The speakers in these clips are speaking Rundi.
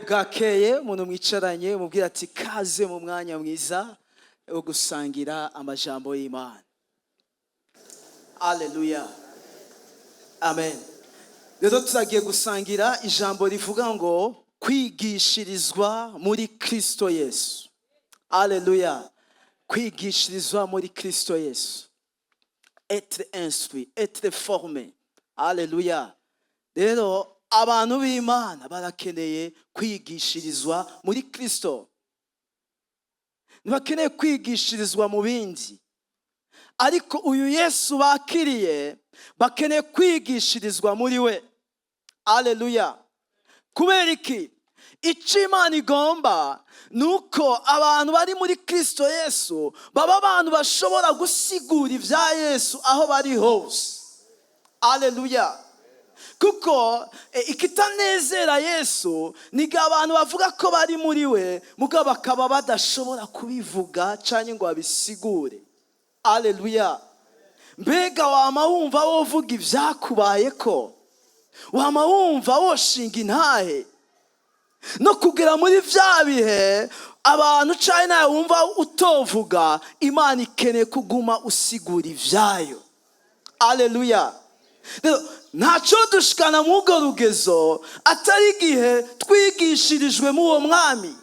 Bwakeye. Umuntu mwicaranye umubwira ati: "Kaze mu mwanya mwiza wo gusangira amajambo y'Imana." Aleluya, amen. Rero turagiye gusangira ijambo rivuga ngo kwigishirizwa muri Kristo Yesu. Aleluya, kwigishirizwa muri Kristo Yesu, être instruit, être formé. Aleluya. Rero abantu b'Imana barakeneye kwigishirizwa muri Kristo, ntibakeneye kwigishirizwa mu bindi. Ariko uyu Yesu bakiriye, bakeneye kwigishirizwa muri we. Aleluya. Kubera iki? Icyo Imana igomba ni uko abantu bari muri Kristo Yesu baba abantu bashobora gusigura ibya Yesu aho bari hose. Aleluya. Kuko ikitanezera Yesu ni igihe abantu bavuga ko bari muri we, mugabo bakaba badashobora kubivuga cyangwa ngo babisigure. Aleluya. Mbega wama wumva wovuga ibyakubaye, ko wama wumva woshinga intahe no kugera muri bya bihe abantu cyane nawe wumva utovuga? Imana ikeneye kuguma usigura ibyayo. Aleluya. Rero ntacyo dushikana muri urwo rugezo atari igihe twigishirijwe muri uwo mwami.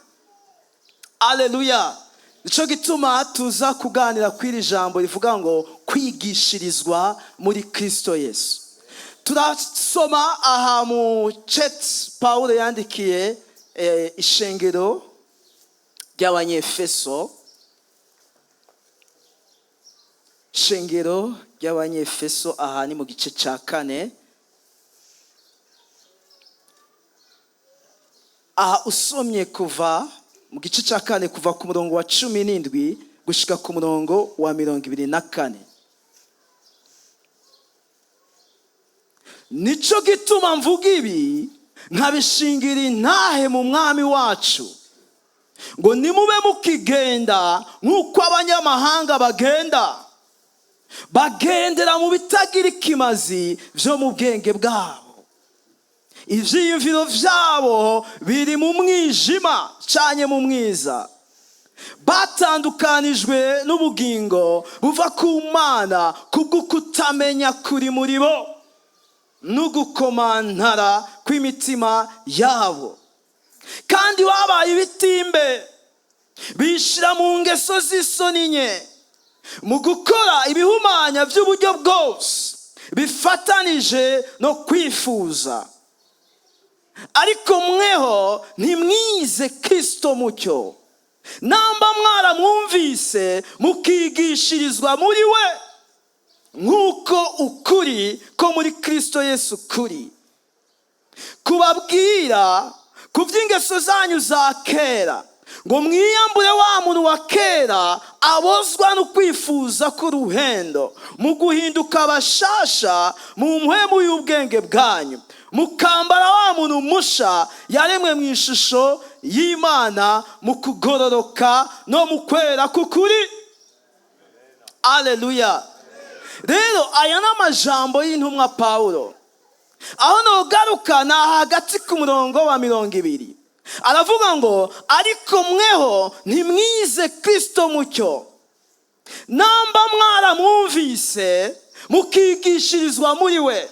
Aleluya. Nicyo gituma tuza kuganira kuri iri jambo rivuga ngo kwigishirizwa muri Kristo Yesu. Turasoma aha mu cete Pawulo yandikiye ishengero ry'Abanyefeso, ishengero ry'Abanyefeso. Aha ni mu gice cya 4. Aha usomye kuva mu gice cya 4, kuva ku murongo wa 17 gushika ku murongo wa 24. Nico gituma mvuga ibi, nkabishingira intahe mu Mwami wacu, ngo nimube mukigenda nk'uko abanyamahanga bagenda, bagendera mu bitagira ikimazi byo mu bwenge bwabo. Ibyiyumviro byabo biri mu mwijima cyane, mu mwiza, batandukanijwe n'ubugingo buva ku Mana kubw'ukutamenya kuri muri bo n'ugukomantara kw'imitima yabo. Kandi babaye ibitimbe, bishyira mu ngeso z'isoni nke, mu gukora ibihumanya by'uburyo bwose bifatanije no kwifuza. Ariko mweho ntimwize Kristo mucyo, namba mwaramwumvise, mukigishirizwa muri we, nk'uko ukuri ko muri Kristo Yesu kuri, kubabwira ku by'ingeso zanyu za kera, ngo mwiyambure wa muntu wa kera abozwa no kwifuza k'uruhendo, mu guhinduka abashasha mu mpwemu y'ubwenge bwanyu, mukambara wa muntu musha yaremwe mu ishusho y'Imana mu kugororoka no mu kwera k'ukuri. Aleluya. Rero aya ni amajambo y'intumwa Pawulo. Aho nugaruka ni hagati ku murongo wa 20, aravuga ngo: "Ariko mweho ntimwize Kristo mucyo, namba mwaramwumvise, mukigishirizwa muri we."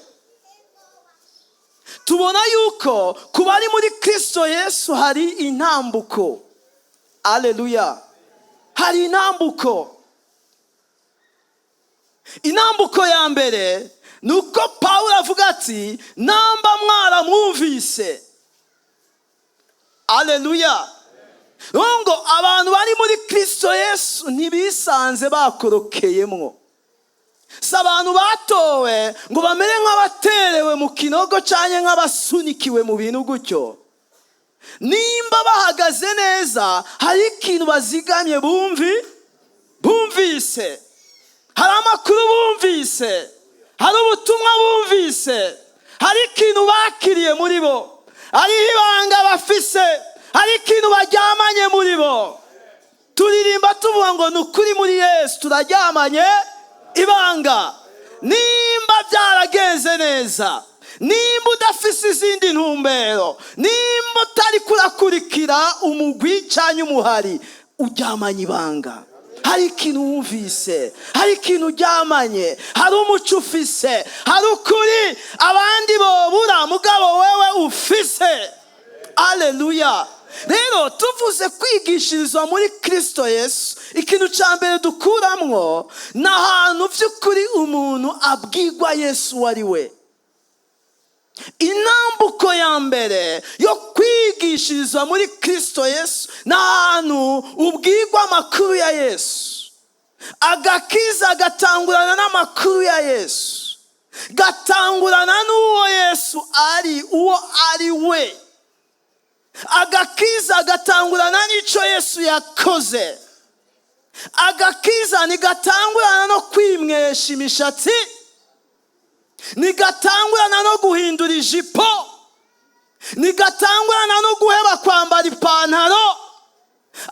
Tubona yuko ku bari muri Kristo Yesu hari intambuko. Aleluya, hari intambuko. Intambuko ya mbere ni uko Pawulo avuga ati: "Namba mwaramwumvise." Aleluya. Ngo abantu bari muri Kristo Yesu ntibisanze bakorokeyemwo, si abantu batowe ngo bamere nk'abaterewe mu kinogo cyangwa nk'abasunikiwe mu bintu gutyo. Nimba bahagaze neza, hari ikintu bazigamye bumvise, hari amakuru bumvise, hari ubutumwa bumvise, hari ikintu bakiriye muri bo, hariho ibanga bafise, hari ikintu baryamanye muri bo. Turirimba tuvuga ngo ni ukuri muri Yesu turaryamanye ibanga. Nimba byaragenze neza. Nimba udafise izindi ntumbero, nimba utari kurakurikira umugwi cyangwa umuhari, uryamanye ibanga. Hari ikintu wumvise, hari ikintu uryamanye, hari umuco ufise, hari ukuri abandi bobura mugabo wewe ufise. Aleluya! Rero tuvuze kwigishirizwa muri Kirisito Yesu, ikintu cya mbere dukuramwo ni ahantu by'ukuri umuntu abwirwa Yesu uwo ari we. Intambuko ya mbere yo kwigishirizwa muri Kirisito Yesu ni ahantu ubwirwa amakuru ya Yesu. Agakiza gatangurana n'amakuru ya Yesu, gatangurana n'uwo Yesu ari, uwo ari we. Agakiza gatangurana n'icyo Yesu yakoze. Agakiza ntigatangurana no kwimwesha imishatsi, ntigatangurana no guhindura ijipo, ntigatangurana no guheba kwambara ipantaro.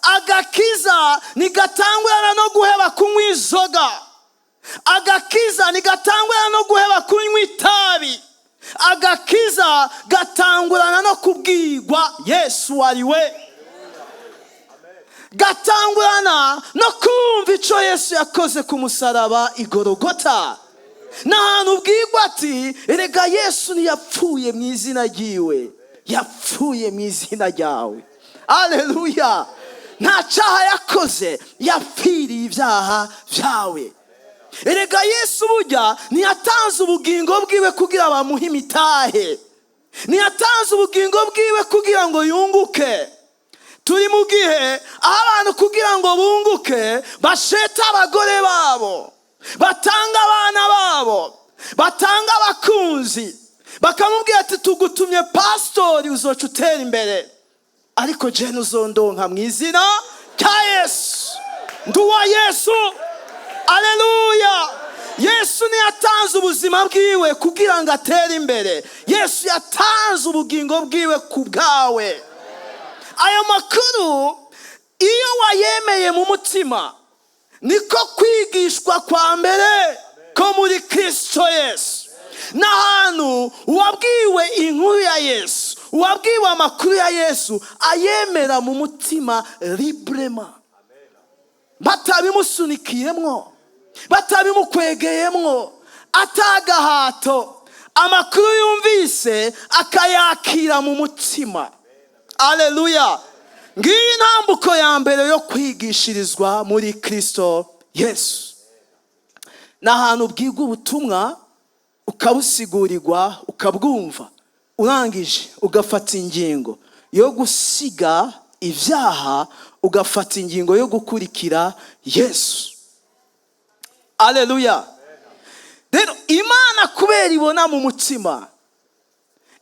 Agakiza ntigatangurana no guheba kunywa inzoga. Agakiza ntigatangurana no guheba kunywa itabi. Agakiza gatangurana no kubwirwa Yesu ari we, gatangurana no kumva icyo Yesu yakoze ku musaraba igorogota. Ni ahantu ubwirwa ati: "Erega Yesu ntiyapfuye mu izina ryiwe, yapfuye mu izina ryawe." Aleluya! Nta cyaha yakoze, yapfiriye ibyaha byawe. Erega Yesu burya ntiyatanze ubugingo bwiwe kugira bamuhe imitahe, ntiyatanze ubugingo bwiwe kugira ngo yunguke. Turi mu gihe aho abantu kugira ngo bunguke basheta abagore babo, batanga abana babo, batanga abakunzi, bakamubwira ati: "Tugutumye pasitori, uzoca utera imbere." Ariko jene uzondonka mu izina rya Yesu, nduwa Yesu. Aleluya! Yesu ntiyatanze ubuzima bwiwe kugira ngo atere imbere, Yesu yatanze ubugingo bwiwe ku bwawe. Ayo makuru iyo wayemeye mu mutima, niko kwigishwa kwa mbere ko muri Kirisito Yesu. N'ahantu uwabwiwe inkuru ya Yesu, uwabwiwe amakuru ya Yesu, ayemera mu mutima librement, batabimusunikiyemwo, batabimukwegeyemwo, atagahato. Amakuru yumvise akayakira mu mutima. Aleluya! Ngiyi intambuko ya mbere yo kwigishirizwa muri Kirisito Yesu: ni ahantu ubwirwa ubutumwa, ukabusigurirwa, ukabwumva, urangije ugafata ingingo yo gusiga ibyaha, ugafata ingingo yo gukurikira Yesu. Aleluya! Rero Imana, kubera ibona mu mutima,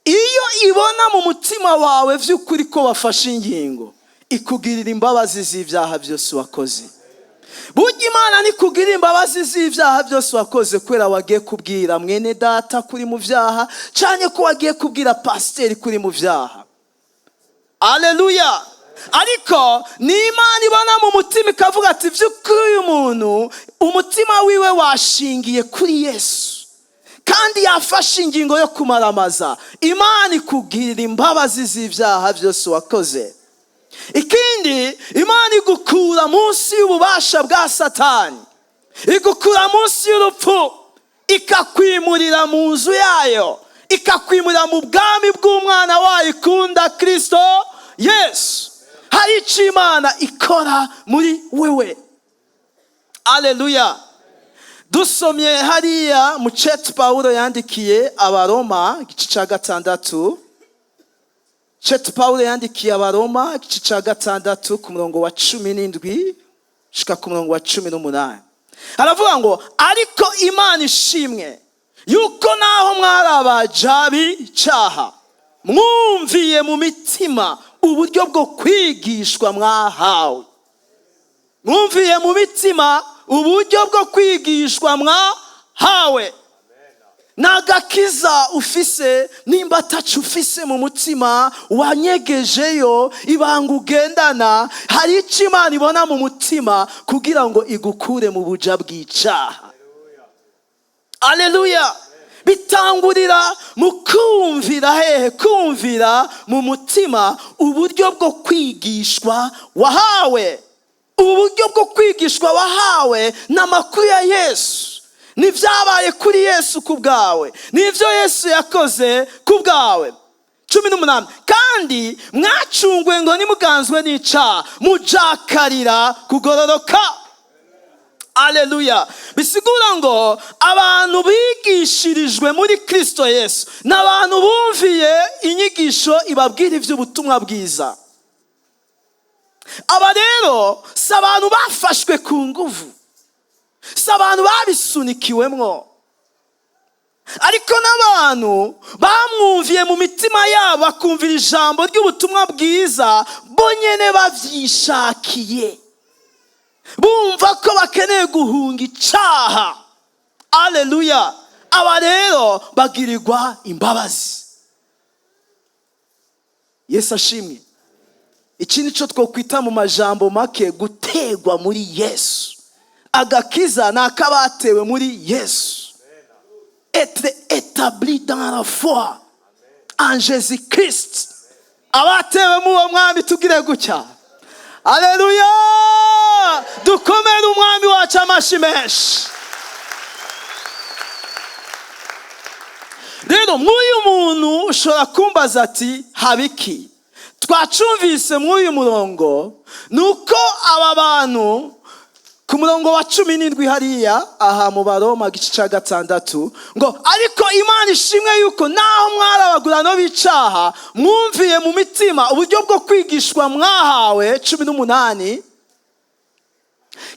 iyo ibona mu mutima wawe by'ukuri ko wafashe ingingo, ikugirira imbabazi z'ibyaha byose wakoze. Burya Imana nikugirira imbabazi z'ibyaha byose wakoze kubera wagiye kubwira mwene data kuri mu byaha, cyane ko wagiye kubwira pasiteri kuri mu byaha. Aleluya! Ariko ni Imana ibona mu mutima, ikavuga ati: "By'ukuri uyu muntu umutima wiwe washingiye kuri Yesu kandi yafashe ingingo yo kumaramaza." Imana ikugirira imbabazi z'ibyaha byose wakoze. Ikindi, Imana igukura munsi y'ububasha bwa Satani, igukura munsi y'urupfu, ikakwimurira mu nzu yayo, ikakwimurira mu bwami bw'umwana wayo ikunda, Kirisito Yesu. Hari icyo Imana ikora muri wewe. Aleluya! Dusomye hariya mu cete Pawulo yandikiye Abaroma, igice cya 6. Cete Pawulo yandikiye Abaroma, igice cya 6, ku murongo wa 17 gushika ku murongo wa 18, aravuga ngo: "Ariko Imana ishimwe yuko naho mwari abaja b'icyaha, mwumviye mu mitima uburyo bwo kwigishwa mwahawe." Mwumviye mu mitima uburyo bwo kwigishwa mwahawe. Ni agakiza ufise nimba atacu ufise mu mutima wanyegejeyo ibanga ugendana. Hari icyo Imana ibona mu mutima kugira ngo igukure mu buja bw'icyaha. Aleluya! Bitangurira mu kumvira. Hehe? Kumvira mu mutima uburyo bwo kwigishwa wahawe. Ubu buryo bwo kwigishwa wahawe ni amakuru ya Yesu, n'ibyabaye kuri Yesu ku bwawe, n'ibyo Yesu yakoze ku bwawe. 18: kandi mwacunguwe ngo nimuganzwe n'icaha, mujakarira kugororoka. Aleluya! Bisigura ngo abantu bigishirijwe muri Kristo Yesu ni abantu bumviye inyigisho ibabwira iby'ubutumwa bwiza. Aba rero si abantu bafashwe ku nguvu, si abantu babisunikiwemwo, ariko n'abantu bamwumviye mu mitima yabo, bakumvira ijambo ry'ubutumwa bwiza bonyine babyishakiye, bumva ko bakeneye guhunga icaha. Aleluya! Aba rero bagirirwa imbabazi. Yesu ashimwe. Iki ni cyo twakwita mu majambo make gutegwa muri Yesu. Agakiza ni akabatewe muri Yesu, être établi dans la foi en Jésus Christ. Abatewe mu uwo mwami, tugire gutya. Aleluya! Dukomere umwami wacu amashi menshi. Rero mw'uyu muntu ushobora kumbaza ati: haba iki? Twacumvise mw'uyu murongo ni uko aba bantu, ku murongo wa 17 hariya aha mu Baroma gice cya 6, ngo: ariko Imana ishimwe yuko naho mwari abagurano b'icaha, mwumviye mu mitima uburyo bwo kwigishwa mwahawe. 18: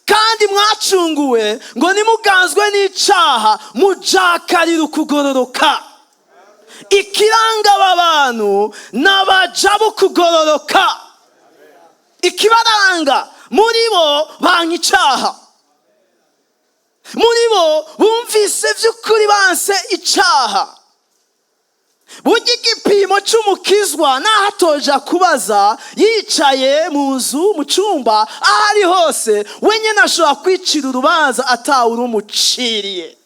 kandi mwacunguwe ngo nimuganzwe n'icaha, mujakarire ukugororoka. Ikiranga aba bantu ni abaja bo kugororoka. Ikibaranga muri bo, banka icaha. Muri bo bumvise by'ukuri banse icaha. Burya igipimo cy'umukizwa, naho atoja kubaza yicaye mu nzu, mu cyumba, aho ari hose wenyine, ashobora kwicira urubanza atawe urumuciriye.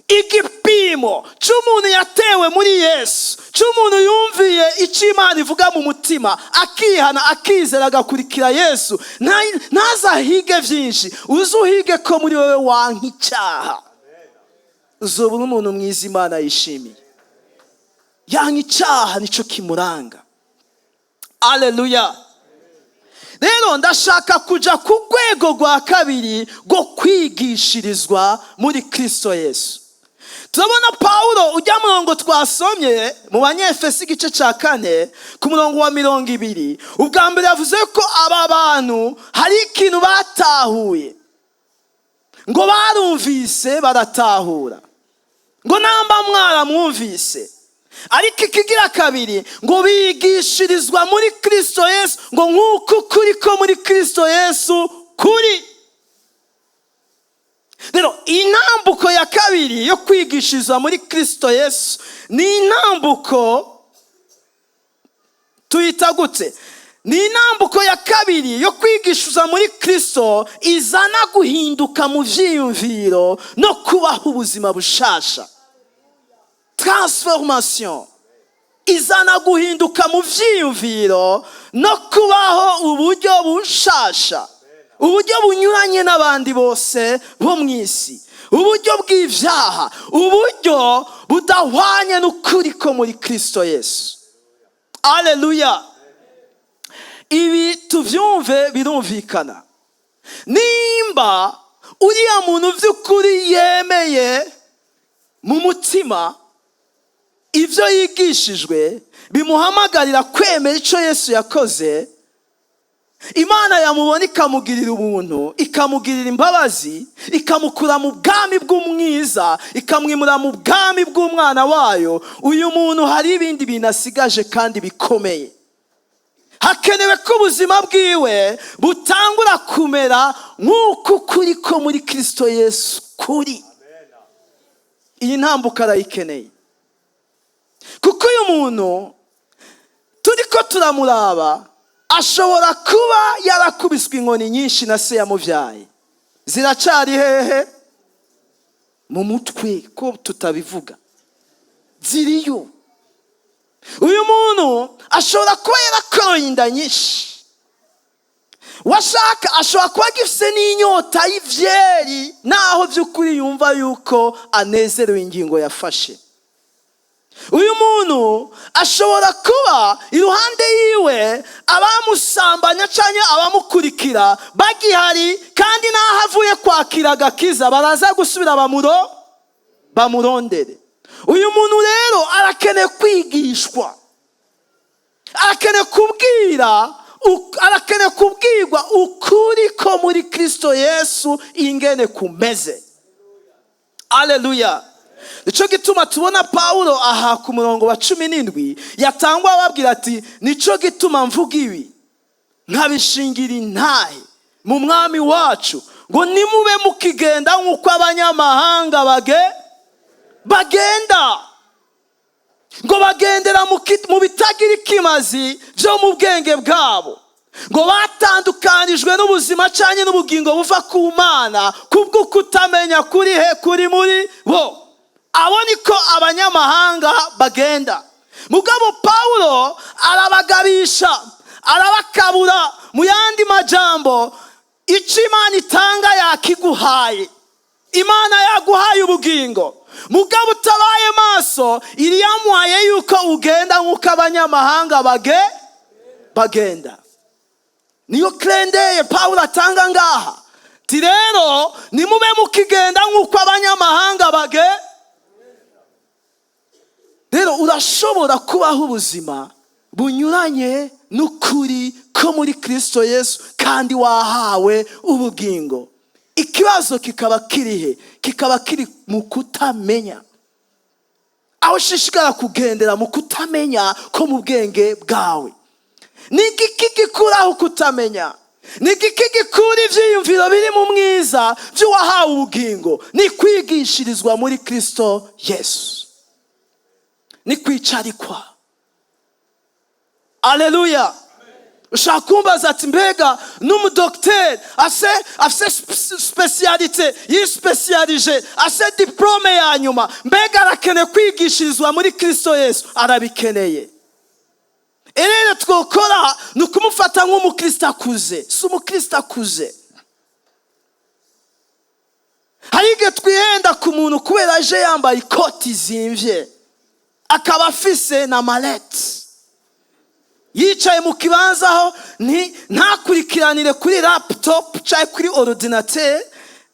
Igipimo cy'umuntu yatewe muri Yesu, cy'umuntu yumviye icyo Imana ivuga mu mutima, akihana, akizera, agakurikira Yesu, ntazahige byinshi. Uze uhige ko muri wowe wanka icyaha, uzobura umuntu mwiza Imana yishimiye. Yanka icyaha, nicyo kimuranga. Aleluya! Rero ndashaka kujya ku rwego rwa kabiri rwo kwigishirizwa muri Kristo Yesu. Turabona Pawulo ujya murongo twasomye mu Banyefesi igice cya 4 ku murongo wa 20. Ubwa mbere yavuze ko aba bantu hari ikintu batahuye, ngo barumvise baratahura, ngo namba mwaramwumvise. Ariko ikigira kabiri, ngo bigishirizwa muri Kristo Yesu, ngo nk'uko ukuri ko muri Kristo Yesu kuri. Rero intambuko ya kabiri yo kwigishirizwa muri Kristo Yesu ni intambuko tuyita gute? Ni intambuko ya kabiri yo kwigishirizwa muri Kristo izana guhinduka mu byiyumviro no kubaho ubuzima bushasha, transformation izana guhinduka mu byiyumviro no kubaho uburyo bushasha, uburyo bunyuranye n'abandi bose bo mu isi, uburyo bw'ibyaha, uburyo budahwanye n'ukuri ko muri Kristo Yesu. Aleluya! Ibi tubyumve, birumvikana. Nimba uriya muntu by'ukuri yemeye mu mutima ibyo yigishijwe bimuhamagarira kwemera icyo Yesu yakoze, Imana yamubona ikamugirira ubuntu, ikamugirira imbabazi, ikamukura mu bwami bw'umwiza, ikamwimura mu bwami bw'umwana wayo, uyu muntu hari ibindi bintu asigaje kandi bikomeye. Hakenewe ko ubuzima bwiwe butangura kumera nk'uko ukuri ko muri Kristo Yesu kuri. Iyi ntambuko arayikeneye, kuko uyu muntu turi ko turamuraba ashobora kuba yarakubiswe inkoni nyinshi na se yamubyaye. Ziracari hehe? Mu mutwe ko tutabivuga, ziriyo. Uyu muntu ashobora kuba yarakoroye inda nyinshi, washaka ashobora kuba agifise n'inyota y'ivyeri, naho by'ukuri yumva yuko anezerewe ingingo yafashe. Uyu muntu ashobora kuba iruhande yiwe abamusambanya cyangwa abamukurikira bagihari, kandi n'aho avuye kwakira agakiza baraza gusubira bamurondere. Uyu muntu rero arakeneye kwigishwa, arakeneye kubwira, arakeneye kubwirwa ukuri ko muri Kristo Yesu ingene kumeze. Aleluya! Nicyo gituma tubona Pawulo aha ku murongo wa 17 yatangwa ababwira ati: "Nicyo gituma mvuga ibi nkabishingira intahe mu Mwami wacu, ngo nimube mukigenda nk'uko abanyamahanga bagenda, ngo bagendera mu bitagira ikimazi byo mu bwenge bwabo, ngo batandukanijwe n'ubuzima cyangwa n'ubugingo buva ku Mana kubwo kutamenya kuri he? Kuri muri bo." Abo niko abanyamahanga bagenda. Mugabo Pawulo arabagabisha, arabakabura. Mu yandi majambo, icyo Imana itanga yakiguhaye, Imana yaguhaye ubugingo. Mugabo utabaye maso, iri yamuhaye yuko ugenda nk'uko abanyamahanga bagenda. Niyo krendeye Pawulo atanga ngaha ti: "Rero nimube mukigenda nk'uko abanyamahanga bage." Rero urashobora kubaho ubuzima bunyuranye n'ukuri ko muri Kristo Yesu kandi wahawe ubugingo. Ikibazo kikaba kirihe? Kikaba kiri mu kutamenya, aho ushishikara kugendera mu kutamenya ko mu bwenge bwawe. Ni igiki gikuraho kutamenya? Ni igiki gikura ibyiyumviro biri mu mwiza by'uwahawe ubugingo? Ni kwigishirizwa muri Kristo Yesu, ni kwicarikwa. Aleluya! Ushaka kumbaza ati: "Mbega n'umudogiteri afise spécialité, yispécialije, afise diplôme ya nyuma, mbega arakeneye kwigishirizwa muri Kristo Yesu?" Arabikeneye. Rero twokora ni ukumufata nk'umukristo akuze, si umukristo akuze. Hari igihe twihenda ku muntu kubera aje yambaye ikoti zimvye, akaba afise na mallette, yicaye mu kibanza aho ntakurikiranire kuri laptop cyangwa kuri ordinateur.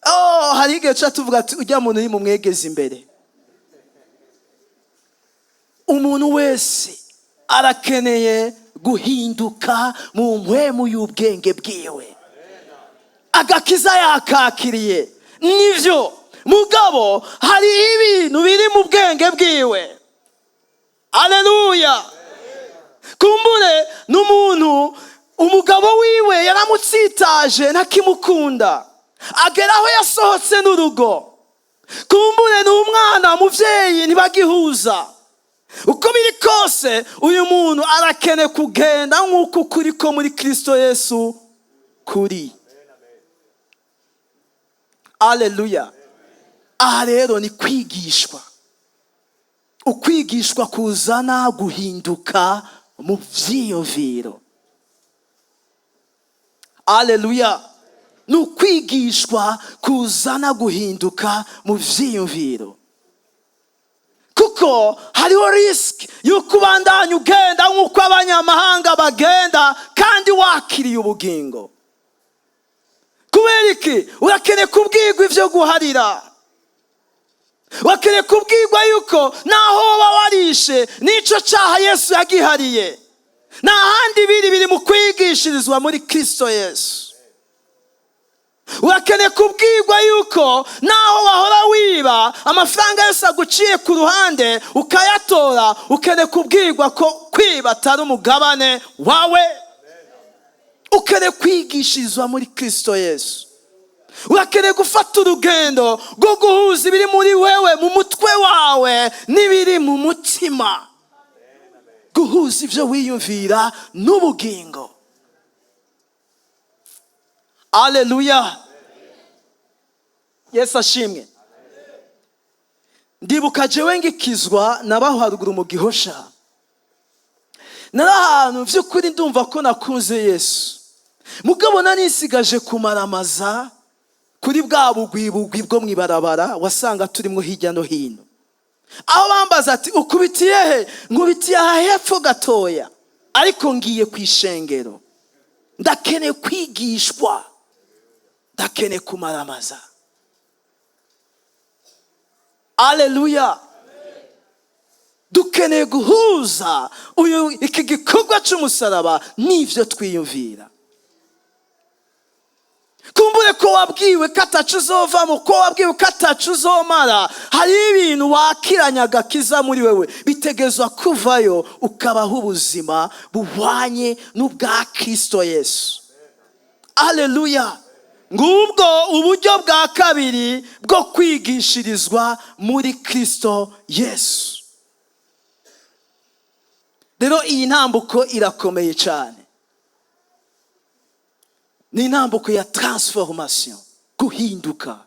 Oh, hari igihe tuba tuvuga ati: "Ujya muntu uri mumwegeze imbere." Umuntu wese arakeneye guhinduka mu mpwemu y'ubwenge bwiwe. Agakiza yakakiriye, nibyo, mugabo hari ibintu biri mu bwenge bwiwe. Aleluya! Kumbure n'umuntu umugabo wiwe yaramutsitaje, ntakimukunda, agera aho yasohotse n'urugo. Kumbure ni umwana, umubyeyi ntibagihuza. Uko biri kose, uyu muntu arakeneye kugenda nk'uko ukuri ko muri Kristo Yesu kuri. Aleluya! Aha rero ni kwigishwa, ukwigishwa kuzana guhinduka mu byiyumviro. Aleluya! Ni ukwigishwa kuzana guhinduka mu byiyumviro, kuko hariho risque y'uko ubandanya ugenda nk'uko abanyamahanga bagenda kandi wakiriye ubugingo. Kubera iki? Urakeneye kubwirwa ibyo guharira, urakeneye kubwirwa yuko naho waba warishe, n'icyo cyaha Yesu yagihariye. Nta handi biri, biri mu kwigishirizwa muri Kristo Yesu. Urakeneye kubwirwa yuko naho wahora wiba, amafaranga yose aguciye ku ruhande ukayatora, ukeneye kubwirwa ko kwiba atari umugabane wawe. Ukeneye kwigishirizwa muri Kristo Yesu. Urakeneye gufata urugendo rwo guhuza ibiri muri wewe, mu mutwe wawe, n'ibiri mu mutima, guhuza ibyo wiyumvira n'ubugingo. Aleluya! Yesu ashimwe. Ndibuka jewe ngikizwa, nabaho haruguru mu Gihosha. Nari ahantu by'ukuri ndumva ko nakunze Yesu, mugabo narisigaje kumaramaza kuri bwa bugwi bwo mw'ibarabara wasanga turimo hirya no hino. Aho bambaza ati: "Ukubitiye he?" "Nkubitiye aha hepfo gatoya, ariko ngiye ku ishengero, ndakeneye kwigishwa, ndakeneye kumaramaza." Aleluya! Dukeneye guhuza uyu iki gikorwa cy'umusaraba n'ibyo twiyumvira. Kumbure ko wabwiwe ko atacu uzovamo, ko wabwiwe ko atacu uzomara, hariho ibintu wakiranya agakiza muri wewe bitegezwa kuvayo, ukabaho ubuzima buhwanye n'ubwa Kirisito Yesu. Aleluya! Ngubwo uburyo bwa kabiri bwo kwigishirizwa muri Kirisito Yesu. Rero iyi ntambuko irakomeye cyane, ni intambuko ya transformation, guhinduka.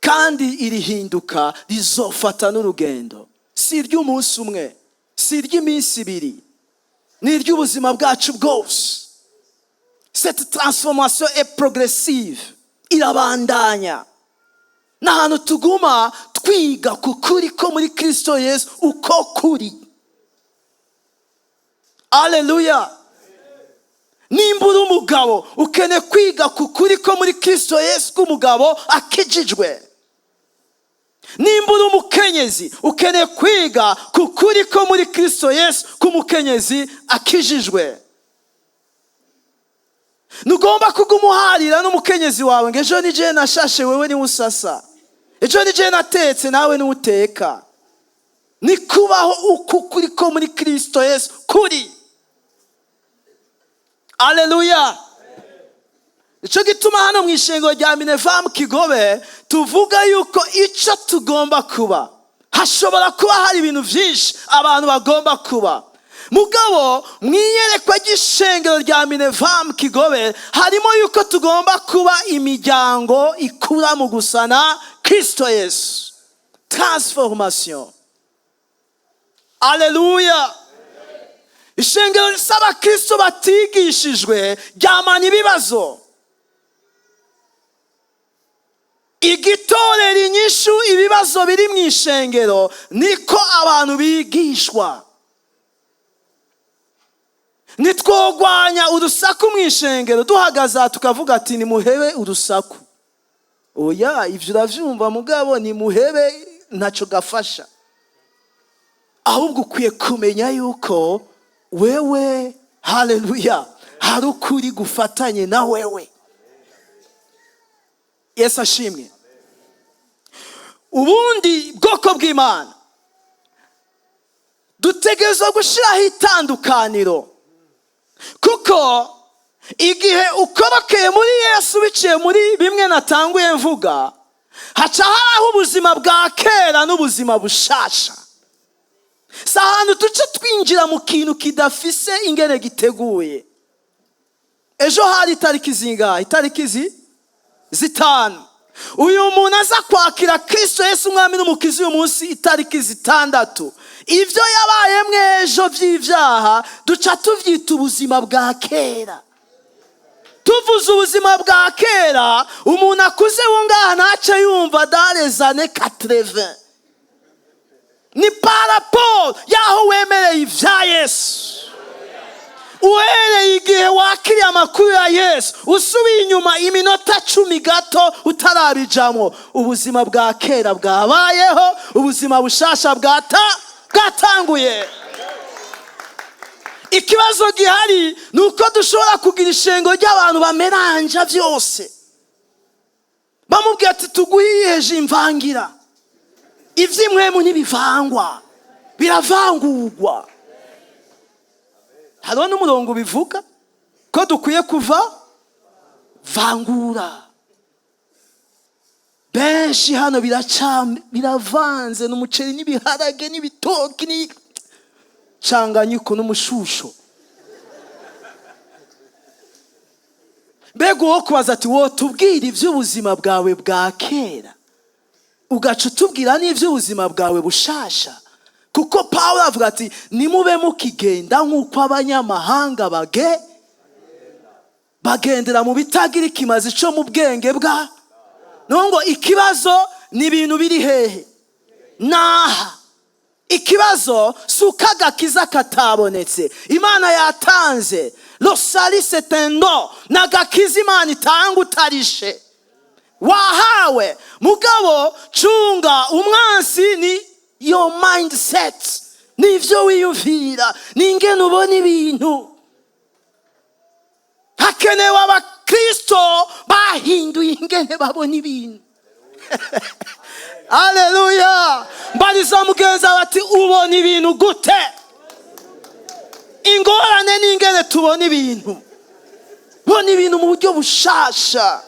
Kandi iri hinduka rizofata n'urugendo, si iry'umunsi umwe, si iry'iminsi 2, ni iry'ubuzima bwacu bwose. Cette transformation est progressive, irabandanya. Ni ahantu tuguma twiga ku kuri ko muri Kirisito Yesu uko kuri. Aleluya! Nimba uri umugabo, ukeneye kwiga ku kuri ko muri Kirisito Yesu k'umugabo akijijwe. Nimba uri umukenyezi, ukeneye kwiga ku kuri ko muri Kirisito Yesu k'umukenyezi akijijwe. Ntugomba kuguma uharira n'umukenyezi wawe ngo: "Ejo ni jewe nashashe, wewe niwe usasa. Ejo ni jewe natetse, nawe niwe uteka." Ni kubaho uku kuri ko muri Kirisito Yesu kuri. Aleluya! Nicyo gituma hano mu ishengero rya Minevam Kigobe tuvuga yuko icyo tugomba kuba, hashobora kuba hari ibintu byinshi abantu bagomba kuba, mugabo mu iyerekwa ry'ishengero rya Minevam Kigobe harimo yuko tugomba kuba imiryango ikura mu gusa na Kirisito Yesu, transformation. Aleluya! Ishengero risaba Kristo batigishijwe ryamana ibibazo. Igitorera inyishu ibibazo biri mu ishengero niko abantu bigishwa. Ntitwogwanya urusaku mu ishengero duhagaze aha tukavuga ati: "Nimuhebe urusaku." Oya, ibyo urabyumva, mugabo nimuhebe ntacyo gafasha. Ahubwo ukwiye kumenya yuko wewe, haleluya, hari ukuri gufatanye na wewe. Yesu ashimwe! Ubundi bwoko bw'Imana dutegerezwa gushyiraho itandukaniro, kuko igihe ukorokeye muri Yesu biciye muri bimwe natanguye mvuga, haca haraho ubuzima bwa kera n'ubuzima bushasha. Si ahantu duce twinjira mu kintu kidafise ingene giteguye. Ejo hari itariki zingahe? Itariki 5. Uyu muntu aza kwakira Kirisito Yesu umwami n'umukiza uyu munsi itariki 6, ibyo yabayemwo ejo by'ibyaha duca tubyita ubuzima bwa kera. Tuvuze ubuzima bwa kera, umuntu akuze wo ngaha ntace yumva dans les années 80. Ni par rapport y'aho wemereye ibya Yesu. Uhereye igihe wakiriye amakuru ya Yesu, usubiye inyuma iminota 10 gato utarabijamwo, ubuzima bwa kera bwabayeho, ubuzima bushasha bwatanguye. Ikibazo gihari ni uko dushobora kugira ishengo ry'abantu bameranja byose. Bamubwira ati: "Tuguhiyeje imvangira." Iby'imwemu ntibivangwa, biravangurwa. Hariho n'umurongo bivuga ko dukwiye kuva vangura. Benshi hano biravanze n'umuceri n'ibiharage n'ibitoki n'icanganyiko n'umushusho. Mbega uwo kubaza ati: "Wo tubwire iby'ubuzima bwawe bwa kera?" Ugaca utubwira n'iby'ubuzima bwawe bushasha, kuko Pawulo avuga ati: "Nimube mukigenda nk'uko abanyamahanga bagendera mu bitagira ikimazi cyo mu bwenge bwa." Ngo ikibazo ni ibintu biri hehe? Naha ikibazo si uko agakiza katabonetse. Imana yatanze le salut, c'est un don, ni agakiza Imana itanga utarishe. Wahawe, mugabo cunga umwansi ni your mindset, ni ibyo wiyumvira, ni ingene ubona ibintu. Hakenewe abakristo bahinduye ingene babona ibintu. Aleluya! Mbariza mugenzi wawe ati: "Ubona ibintu gute?" Ingorane ni ingene tubona ibintu. Bona ibintu mu buryo bushasha.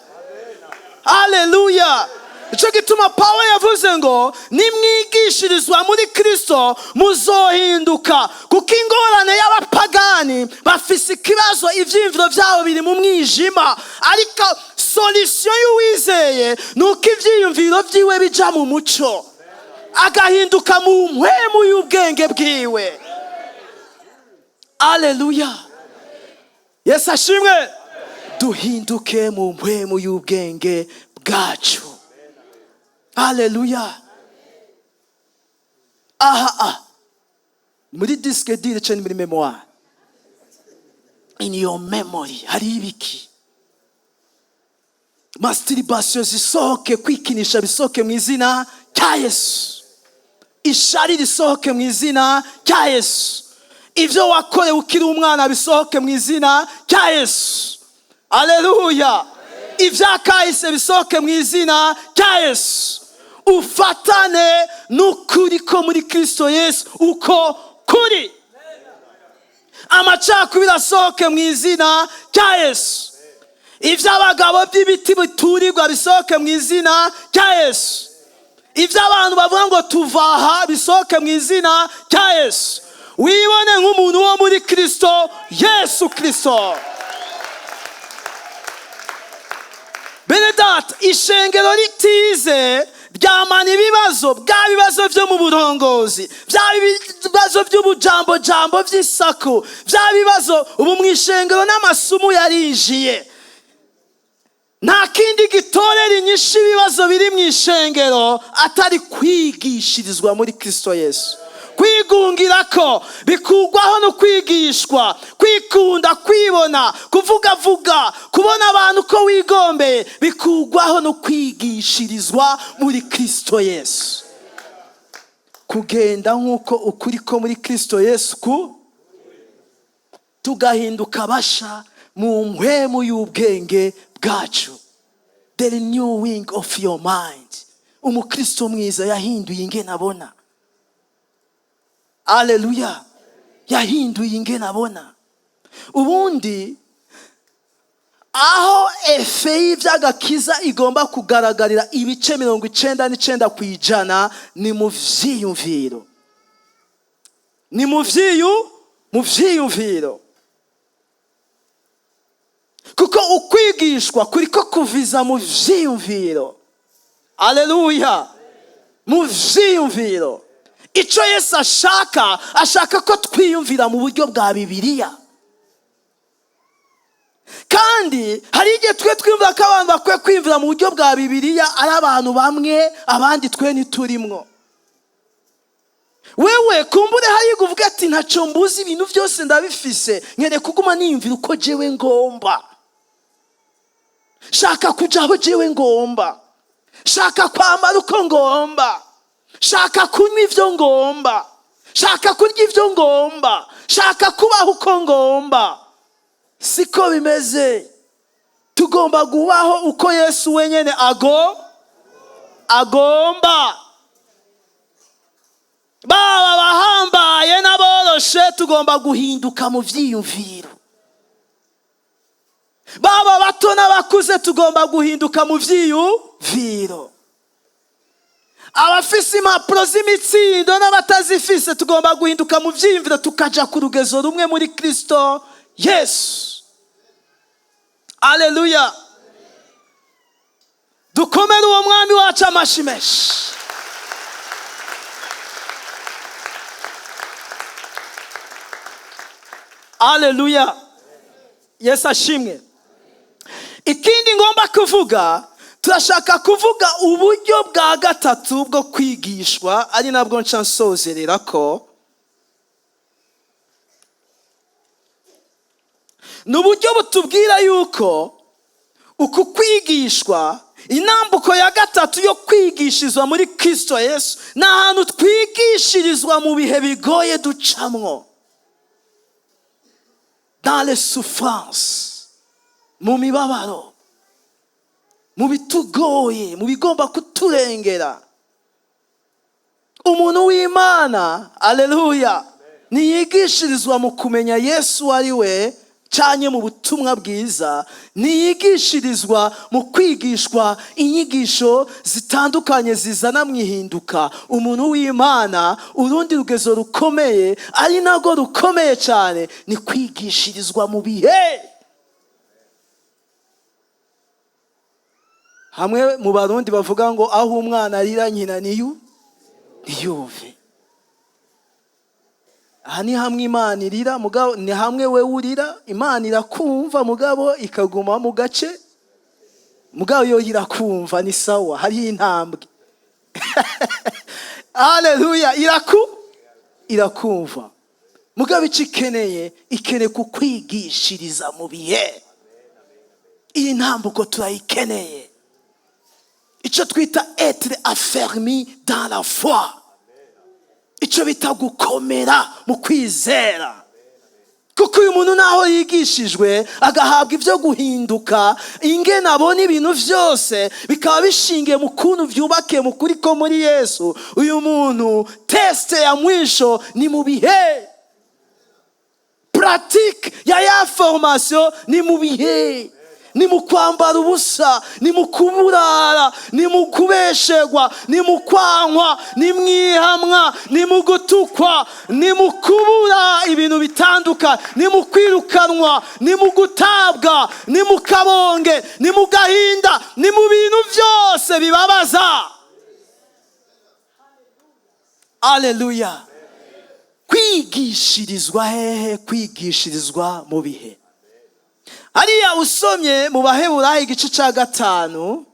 Aleluya! Icyo gituma Pawulo yavuze ngo: "Nimwigishirizwa muri Kirisito muzohinduka." Kuko ingorane y'abapagani, bafise ikibazo, ibyiyumviro byabo biri mu mwijima. Ariko solution y'uwizeye ni uko ibyiyumviro byiwe bija mu muco, agahinduka mu mpwemu y'ubwenge bwiwe. Aleluya! Yesu ashimwe. Duhinduke mu mpwemu y'ubwenge bwacu. Aleluya! Aha muri disque dur cyangwa muri mémoire, in your memory hari ibiki? Masturbation zisohoke, kwikinisha bisohoke mu izina rya Yesu. Ishari risohoke mu izina rya Yesu. Ibyo wakorewe ukiri umwana bisohoke mu izina rya Yesu. Aleluya! Ibyakahise bisohoke mu izina rya Yesu. Ufatane n'ukuri ko muri Kirisito Yesu uko kuri. Amacakubiri asohoke mu izina rya Yesu. Iby'abagabo by'ibiti biturirwa bisohoke mu izina rya Yesu. Ibyo abantu bavuga ngo tuva aha bisohoke mu izina rya Yesu. Wibone nk'umuntu wo muri Kirisito Yesu. Kirisito, bene data, ishengero ritize ryamana ibibazo, bwa bibazo byo mu burongozi, bya bibazo by'ubujambojambo, by'isaku, bya bibazo. Ubu mu ishengero n'amasumu yarinjiye. Nta kindi gitorera inyishu ibibazo biri mu ishengero atari kwigishirizwa muri Kirisito Yesu. Kwigungira ko bikugwaho no kwigishwa, kwikunda, kwibona, kuvugavuga, kubona abantu ko wigombeye, bikugwaho no kwigishirizwa muri Kirisito Yesu, kugenda nk'uko ukuri ko muri Kirisito Yesu ku tugahinduka basha mu mpwemu y'ubwenge bwacu, the renewing of your mind. Umukristo mwiza yahinduye ingene abona. Aleluya! Yahinduye ingene abona. Ubundi aho effet y'iby'agakiza igomba kugaragarira, ibice 99%, ni mu vyiyumviro, ni mu vyiyumviro, kuko ukwigishwa kuriko kuviza mu vyiyumviro. Aleluya! Mu vyiyumviro. Icyo Yesu ashaka, ashaka ko twiyumvira mu buryo bwa Bibiliya. Kandi hari igihe twe twiyumvira ko abantu bakwiye kwiyumvira mu buryo bwa Bibiliya ari abantu bamwe, abandi twe ntiturimwo. Wewe kumbure hari uvuga ati: "Ntacyo mbuzi, ibintu byose ndabifise, nkeneye kuguma niyumvira uko jewe ngomba, shaka kuja aho jewe ngomba, shaka kwambara uko ngomba, shaka kunywa ibyo ngomba, shaka kurya ibyo ngomba, shaka kubaho uko ngomba." Siko bimeze. Tugomba kubaho uko Yesu wenyine agomba. Baba abahambaye n'aboroshe, tugomba guhinduka mu byiyumviro. Baba bato n'abakuze, tugomba guhinduka mu byiyumviro. Abafise impapuro z'imitsindo n'abatazifise, tugomba guhinduka mu byiyumviro, tukaja ku rugezo rumwe muri Kirisito Yesu. Aleluya! Dukomere uwo Mwami wacu. Wacu amashi menshi. Aleluya, Yesu ashimwe. Ikindi ngomba kuvuga, turashaka kuvuga uburyo bwa gatatu bwo kwigishwa, ari nabwo nca nsozerera ko ni uburyo butubwira yuko uku kwigishwa, intambuko ya gatatu yo kwigishirizwa muri Kirisito Yesu, ni ahantu twigishirizwa mu bihe bigoye ducamwo, dans les souffrances, mu mibabaro, mu bitugoye, mu bigomba kuturengera. Umuntu w'Imana, aleluya, ntiyigishirizwa mu kumenya Yesu ari we cyane mu butumwa bwiza, ntiyigishirizwa mu kwigishwa inyigisho zitandukanye zizana mu ihinduka. Umuntu w'Imana, urundi rugezo rukomeye, ari narwo rukomeye cyane, ni kwigishirizwa mu bihe. Hamwe mu Barundi bavuga ngo aho umwana arira nyina ntiyumve. Aha ni hamwe Imana irira, mugabo ni hamwe we urira, Imana irakumva, mugabo ikaguma mu gace, mugabo yo irakumva, ni sawa, hariho intambwe. Haleluya, irakumva, mugabo icyo ikeneye, ikeneye kukwigishiriza mu bihe. Iyi ntambuko turayikeneye, icyo twita être affermi dans la foi, icyo bita gukomera mu kwizera. Kuko uyu muntu naho yigishijwe agahabwa ibyo guhinduka, ingene abona ibintu byose bikaba bishingiye mu kuntu byubakiye mu kuri ko muri Yesu, uyu muntu test ya mwisho ni mu bihe, pratique ya formation ni mu bihe, ni mu kwambara ubusa, ni mu kuburara, ni mu kubeshegwa, ni mu kwankwa, ni mu ihamwa, ni mu gutukwa, ni mu kubura ibintu bitandukanye, ni mu kwirukanwa, ni mu gutabwa, ni mu kabonge, ni mu gahinda, ni mu bintu byose bibabaza. Aleluya. Kwigishirizwa hehe? Kwigishirizwa mu bihe. Hariya usomye mu Baheburayi igice cya 5,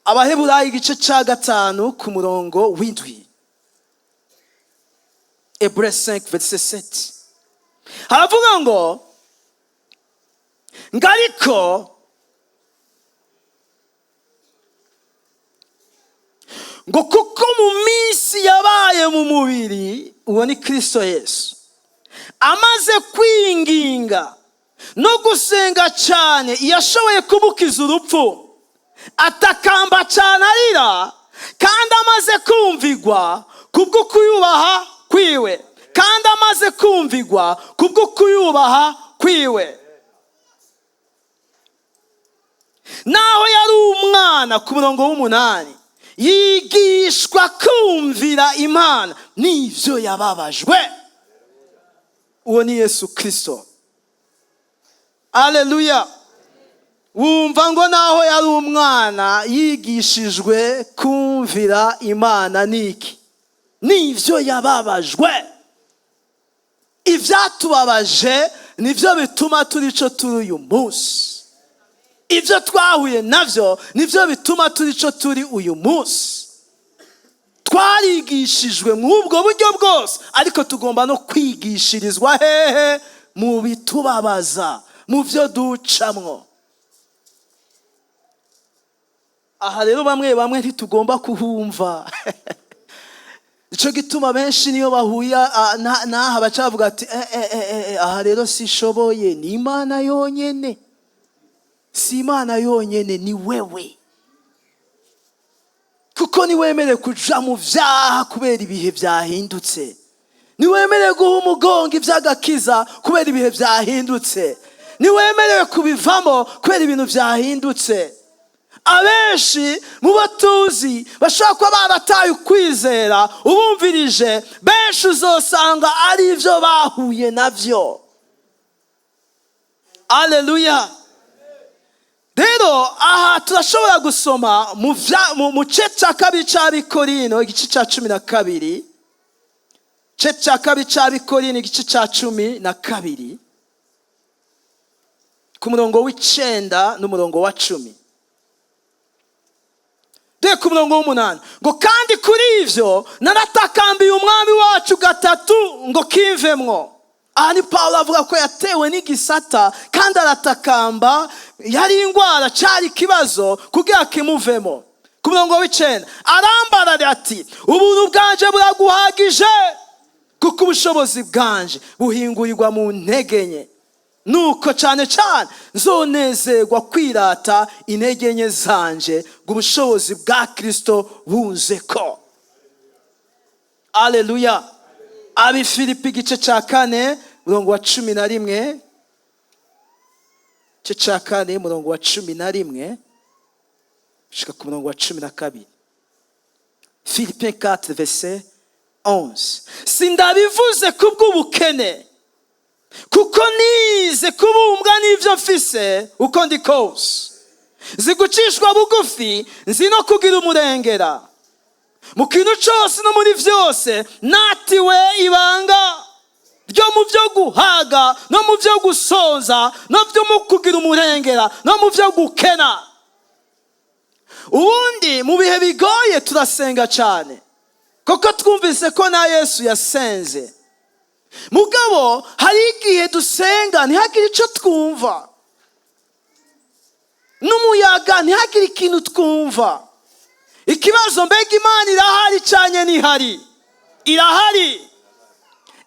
Abaheburayi igice cya 5 ku murongo w'7, Hébreux 5 verset 7, haravuga ngo ariko ngo kuko mu minsi yabaye mu mubiri, uwo ni Kristo Yesu, amaze kwinginga no gusenga cyane yashoboye kumukiza urupfu, atakamba cyane arira, kandi amaze kumvigwa kubwo kuyubaha kwiwe, kandi amaze kumvigwa kubwo kuyubaha kwiwe, naho yari umwana, ku murongo w'8, yigishwa kumvira Imana n'ibyo yababajwe. Uwo ni Yesu Kristo. Aleluya. Wumva ngo naho yari umwana yigishijwe kumvira Imana niki? Nivyo yababajwe. Ivyatubabaje nivyo bituma turi ico turi uyu munsi. Ibyo twahuye navyo nivyo bituma turi ico turi uyu munsi. Twarigishijwe mw'ubwo buryo bwose, ariko tugomba no kwigishirizwa hehe? Mu bitubabaza, mu byo ducamwo. Aha rero bamwe bamwe ntitugomba kuhumva. Ico gituma benshi niyo bahuye n'aha baca bavuga ati aha rero sishoboye, ni Imana yonyene. Si Imana yonyene, ni wewe. Kuko niwemere kuja mu vyaha kubera ibihe vyahindutse, niwemere guha umugongo ivy'agakiza kubera ibihe vyahindutse, niwemerewe kubivamo kubera ibintu vyahindutse. Abenshi mu bo tuzi bashobora kuba barataye ukwizera, ubumvirije benshi uzosanga ari ivyo bahuye navyo. Aleluya. Rero aha Turashobora gusoma mu gice cya 2 cy'Abikorino, igice cya 12. Igice cya 2 cy'Abikorino, igice cya 12, ku murongo w'9 n'umurongo wa 10. Dore ku murongo w'8 ngo: kandi kuri ivyo naratakambiye Umwami wacu 3 ngo kimvemwo. Aha ni Pawulo avuga ko yatewe n'igisata kandi aratakamba, yari indwara, cyari ikibazo kugira kimuvemo. Ku murongo w'9 arambarara ati: ubuntu bwanje buraguhagije, kuko ubushobozi bwanje buhingurirwa mu ntege nke. Nuko cyane cyane nzonezerwa kwirata intege nke zanje, ngo ubushobozi bwa Kristo bunze ko. Aleluya. Abi Filipi igice cya 4, murongo wa 11. Igice cya 4, murongo wa 11 gushika ku murongo wa 12. Philippiens 4 verset 11. Sindabivuze kubw'ubukene, kuko nize kubumbwa n'ibyo mfise uko ndi kose. Nzi gucishwa bugufi, nzi no kugira umurengera. Mu kintu cyose no muri byose natiwe ibanga ryo mu byo guhaga no mu byo gusonza, no byo mu kugira umurengera no mu byo gukena. Ubundi mu bihe bigoye turasenga cyane, kuko twumvise ko na Yesu yasenze. Mugabo hari igihe dusenga ntihagire icyo twumva, n'umuyaga ntihagire ikintu twumva. Ikibazo, mbega Imana irahari cyane? Ntihari? Irahari.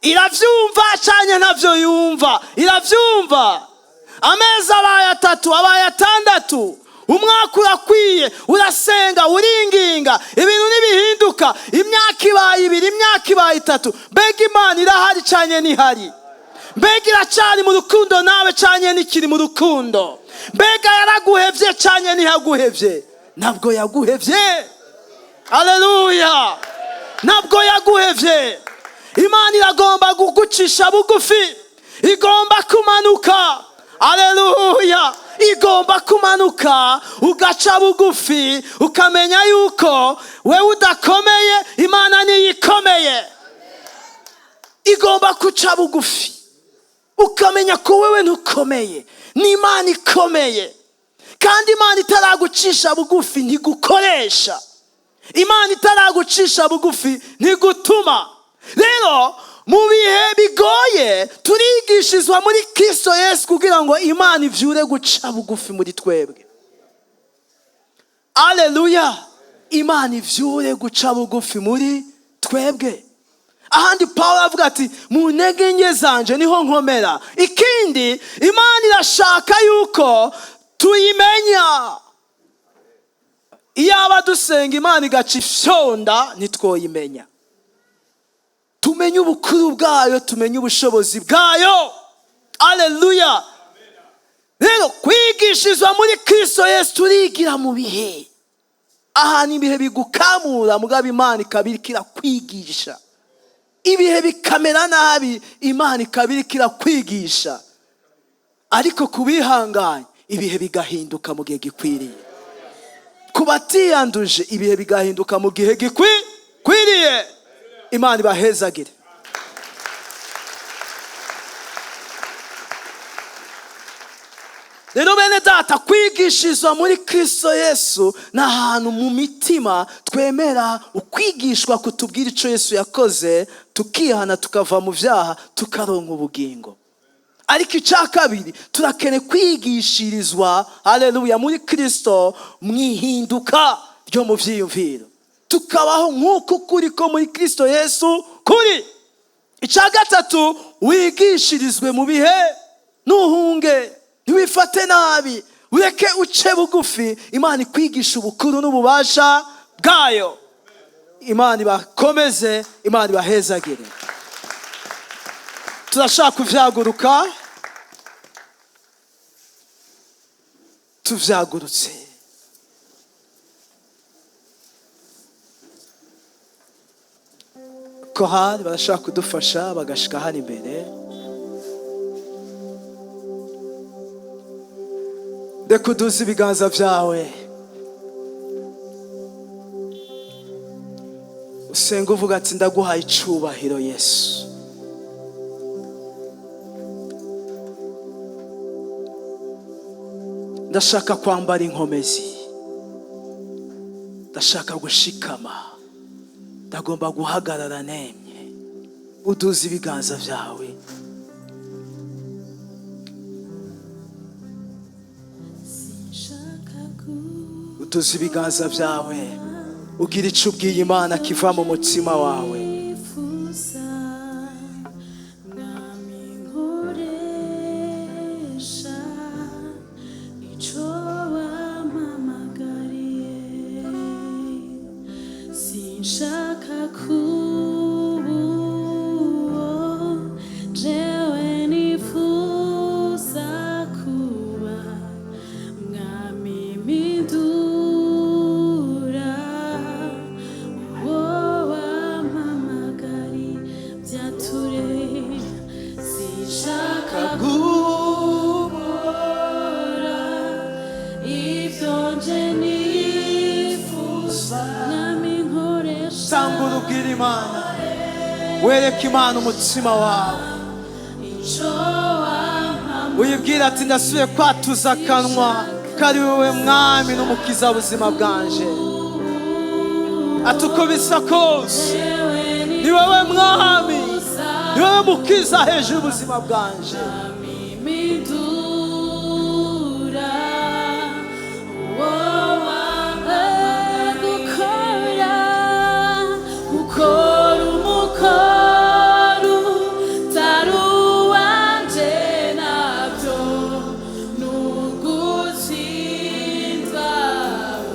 Iravyumva cyane? Ntavyo yumva? Iravyumva. Amezi abaye 3, abaye 6, umwaka urakwiye, urasenga, uringinga, ibintu ntibihinduka. Imyaka ibaye 2, imyaka ibaye 3. Mbega Imana irahari cyane? Ntihari? Mbega iracari mu rukundo nawe cyane? Ntikiri mu rukundo? Mbega yaraguhevye cyane? Ntiyaguhevye? Ntabwo yaguhevye. Aleluya. Ntabwo yaguhevye. Imana iragomba kugucisha bugufi, igomba kumanuka. Aleluya. Igomba kumanuka ugaca bugufi, ukamenya yuko wewe udakomeye, Imana niyo ikomeye. Igomba kuca bugufi ukamenya ko wewe ntukomeye, ni Imana ikomeye. Kandi Imana itaragucisha bugufi ntigukoresha, Imana itaragucisha bugufi ntigutuma. Rero mu bihe bigoye turigishizwa muri Kristo Yesu kugira ngo Imana ivyure guca bugufi muri twebwe. Aleluya. Imana ivyure guca bugufi muri twebwe. Ahandi Pawulo avuga ati: mu ntege nke zanje niho nkomera. Ikindi, Imana irashaka yuko tuyimenya. Iyaba dusenga Imana igaca ifyonda ntitwoyimenya. Tumenye ubukuru bwayo, tumenye ubushobozi bwayo. Aleluya. Rero kwigishizwa muri Kristo Yesu turigira mu bihe. Ahantu ibihe bigukamura, mugabo Imana ikabirikira kwigisha. Ibihe bikamera nabi, Imana ikabirikira kwigisha. Ariko kubihanganye ibihe bigahinduka mu gihe gikwiriye. Kubatiyanduje ibihe bigahinduka mu gihe gikwiriye. Imana ibahezagire. Rero bene data, kwigishizwa muri Kristo Yesu ni ahantu mu mitima twemera ukwigishwa kutubwira ico Yesu yakoze, tukihana, tukava mu vyaha, tukaronka ubugingo. Ariko icya kabiri, turakene kwigishirizwa, haleluya, muri Kristo mwihinduka ryo mu vyiyumviro, tukabaho nk'uko kuri ko muri Kristo Yesu kuri. Icya gatatu, wigishirizwe mu bihe, ntuhunge, ntiwifate nabi, ureke uce bugufi, Imana ikwigisha ubukuru n'ububasha bwayo. Imana ibakomeze, Imana ibahezagire. Turashaka kuvyaguruka, tuvyagurutse. Korali barashaka kudufasha bagashika hano imbere. Reka uduze ibiganza vyawe. Senga uvuga ati: "Ndaguhaye icubahiro, Yesu." Ndashaka kwambara inkomezi, ndashaka gushikama, ndagomba guhagarara nemye. Uduze ibiganza byawe. Sinshaka Uduze ibiganza byawe, ugira icyo ubwiye Imana kiva mu mutima wawe. kwifuza, Mwami, nkoresha ico wampamagariye. Sinshaka kuba uwo jewe nifuza kuba. Mwami, mpindura uwo wampamagariye. Byature, sinshaka gukora ibyo nje nifuza. Mwami, nkoresha. Tangura ubwira Imana, wereke Imana umutima wawe. Ico wampamagariye. Uyibwira ati: "Ndasubiye kwatuza akanwa ko ari wowe Mwami n'Umukiza w'ubuzima bwanje." Ati: "Uko bisa kose, ni wowe Mwami, ni wowe Mukiza hejuru y'ubuzima bwanje." Mpindura uwo gukora, gukora umukoro utari uwanje, nabyo ni ugutsindwa.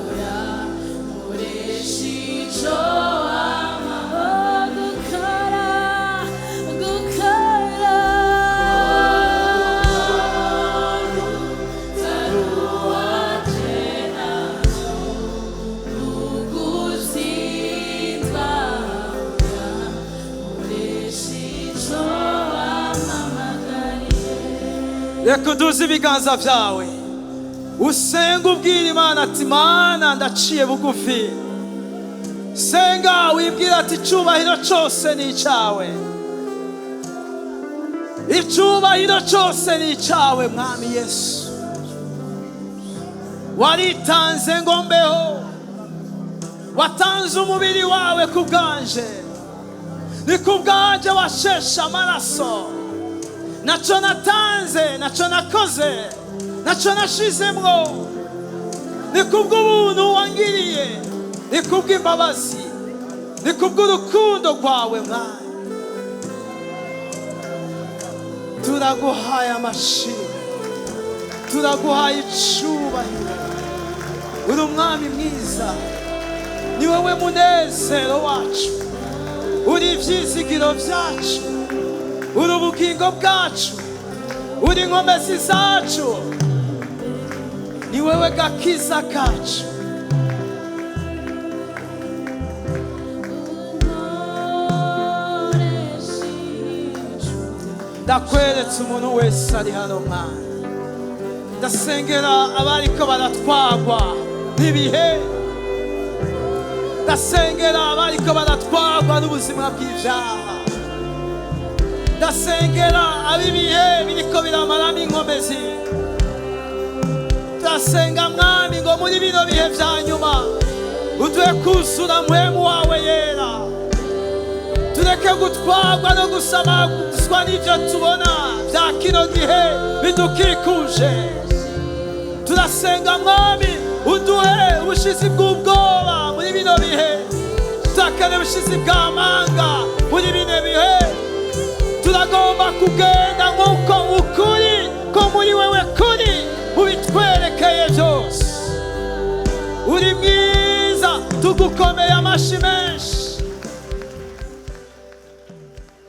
Oya, nkoresha ico wampa. Gukora, gukora utari uwanje, nabyo ni ugutsindwa. Oya, nkoresha ico wampamagariye. Reka uduze ibiganza byawe, usenga ubwira Imana ati: "Mana, ndaciye bugufi." Senga wibwira ati: "Icyubahiro cyose ni icyawe, icyubahiro cyose ni icyawe, Mwami Yesu. Waritanze ngo mbeho, watanze umubiri wawe ku bwanje, ni ku bwanje washeshe amaraso. Nacyo natanze, nacyo nakoze, nacyo nashizemwo, ni kubw'ubuntu wangiriye, ni kubw'imbabazi, ni kubw'urukundo rwawe. Mwami, turaguhaye amashimwe, turaguhaye icubahiro. Uri umwami mwiza, ni wowe munezero wacu, uri ibyizigiro byacu, uri ubugingo bwacu, uri inkomezi zacu, ni wowe gakiza kacu." Nkoresha ico Ndakweretse umuntu wese ari hano, mwana. Ndasengera abariko baratwagwa n'ibihe, ndasengera abariko baratwagwa n'ubuzima bw'ibyaha, ndasengera ab'ibihe biriko biramaramo inkomezi. Ndasenga, Mwami, ngo muri bino bihe vya nyuma uduhe kuzura Mpwemu wawe Yera, tureke gutwarwa no gusamazwa n'ibyo tubona bya kino gihe bidukikuje. Turasenga, Mwami, uduhe ubushizi bw'ubwoba muri bino bihe. Turakene ubushizi bw'amanga muri bino bihe. Turagomba kugenda nk'uko ukuri ko muri wewe kuri ubitwerekeye byose. Uri mwiza, tugukomeye amashi menshi.